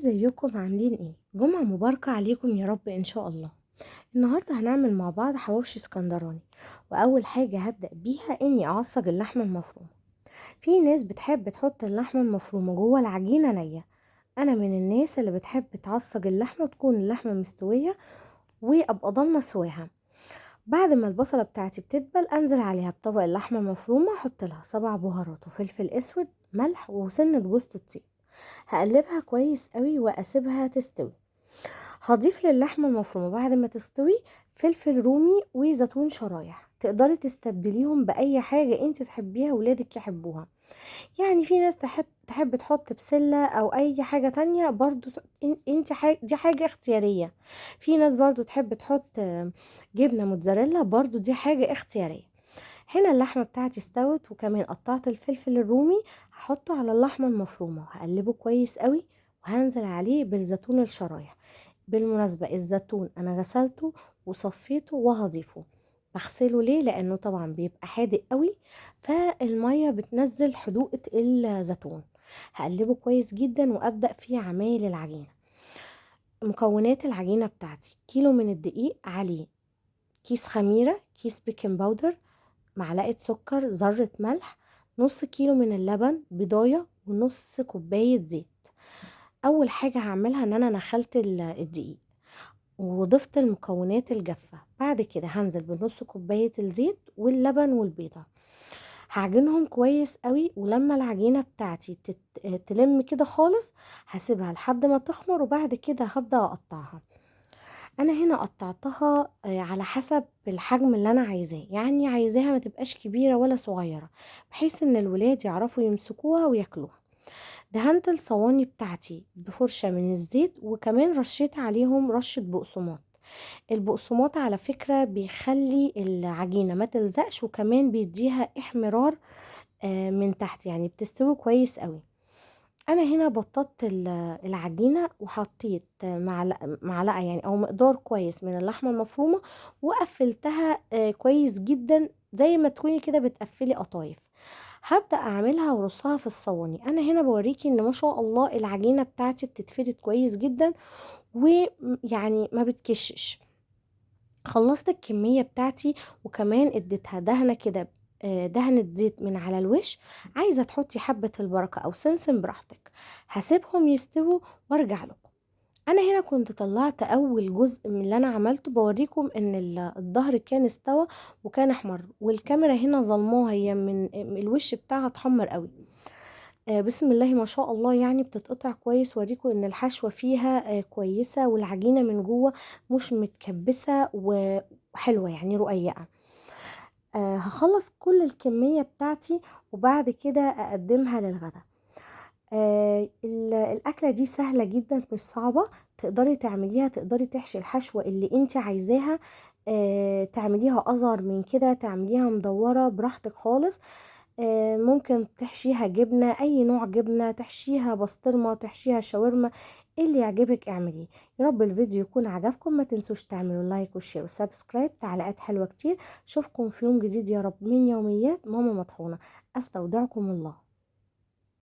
ازيكم عاملين ايه؟ جمعة مباركة عليكم يا رب ان شاء الله. النهاردة هنعمل مع بعض حواوشي اسكندراني، واول حاجة هبدأ بيها اني اعصج اللحمة المفرومة. في ناس بتحب تحط اللحمة المفرومة جوه العجينة نية، انا من الناس اللي بتحب تعصج اللحمة وتكون اللحمة مستوية وابقى ضامنة سواها. بعد ما البصلة بتاعتي بتدبل انزل عليها بطبق اللحمة المفرومة، احط لها 7 بهارات وفلفل اسود، ملح، وسنة جوزة الطيب. هقلبها كويس قوي واسيبها تستوي. هضيف للحمة المفرومة بعد ما تستوي فلفل رومي وزيتون شرايح، تقدري تستبدليهم بأي حاجة انت تحبيها ولادك يحبوها. في ناس تحب تحط بسلة او اي حاجة تانية برضو، انت دي حاجة اختيارية. في ناس برضو تحب تحط جبنة موتزاريلا، برضو دي حاجة اختيارية. هنا اللحمة بتاعتي استوت، وكمان قطعت الفلفل الرومي هحطه على اللحمة المفرومة وهقلبه كويس قوي، وهنزل عليه بالزيتون الشرايح. بالمناسبة الزيتون انا غسلته وصفيته وهضيفه. بغسله ليه؟ لانه طبعا بيبقى حادق قوي، فالمية بتنزل حدوقة الزيتون. هقلبه كويس جدا وابدأ في عمايل العجينة. مكونات العجينة بتاعتي: كيلو من الدقيق، عليه كيس خميرة، كيس بيكنج باودر، معلقة سكر، ذرة ملح، نص كيلو من اللبن، بيضاية، ونص كوباية زيت. اول حاجة هعملها ان انا نخلت الدقيق وضفت المكونات الجافة. بعد كده هنزل بنص كوباية الزيت واللبن والبيضة، هعجنهم كويس قوي. ولما العجينة بتاعتي تلم كده خالص هسيبها لحد ما تخمر، وبعد كده هبدأ اقطعها. انا هنا قطعتها على حسب الحجم اللي انا عايزاه، يعني عايزاها ما تبقاش كبيرة ولا صغيرة، بحيث ان الولاد يعرفوا يمسكوها وياكلوها. دهنت الصواني بتاعتي بفرشة من الزيت، وكمان رشيت عليهم رشة بقسماط. البقسماط على فكرة بيخلي العجينة ما تلزقش، وكمان بيديها احمرار من تحت، يعني بتستوي كويس قوي. انا هنا بططت العجينة وحطيت معلقة او مقدار كويس من اللحمة المفرومة، وقفلتها كويس جدا زي ما تكوني كده بتقفلي قطايف. هبدأ اعملها وارصها في الصواني. انا هنا بوريكي ان ما شاء الله العجينة بتاعتي بتتفرد كويس جدا، ويعني ما بتكشش. خلصت الكمية بتاعتي، وكمان اديتها دهنة كده، دهنة زيت من على الوش. عايزة تحطي حبة البركة او سمسم براحتك. هسيبهم يستووا وارجع لكم. انا هنا كنت طلعت اول جزء من اللي انا عملته، بوريكم ان الظهر كان استوى وكان احمر، والكاميرا هنا ظلماها، هي من الوش بتاعها اتحمر قوي. بسم الله ما شاء الله، بتتقطع كويس. وريكم ان الحشوة فيها كويسة، والعجينة من جوه مش متكبسة وحلوة، يعني رقيقة. هخلص كل الكمية بتاعتي وبعد كده اقدمها للغدا. الأكلة دي سهلة جدا، مش صعبة، تقدري تعمليها، تقدري تحشي الحشوة اللي انت عايزاها، تعمليها أصغر من كده، تعمليها مدورة براحتك خالص. ممكن تحشيها جبنة، أي نوع جبنة، تحشيها بسطرمة، تحشيها شاورما، اللي يعجبك اعمليه. يا رب الفيديو يكون عجبكم، ما تنسوش تعملوا like و share و subscribe، تعليقات حلوة كتير. اشوفكم في يوم جديد يا رب من يوميات ماما مطحونة. استودعكم الله.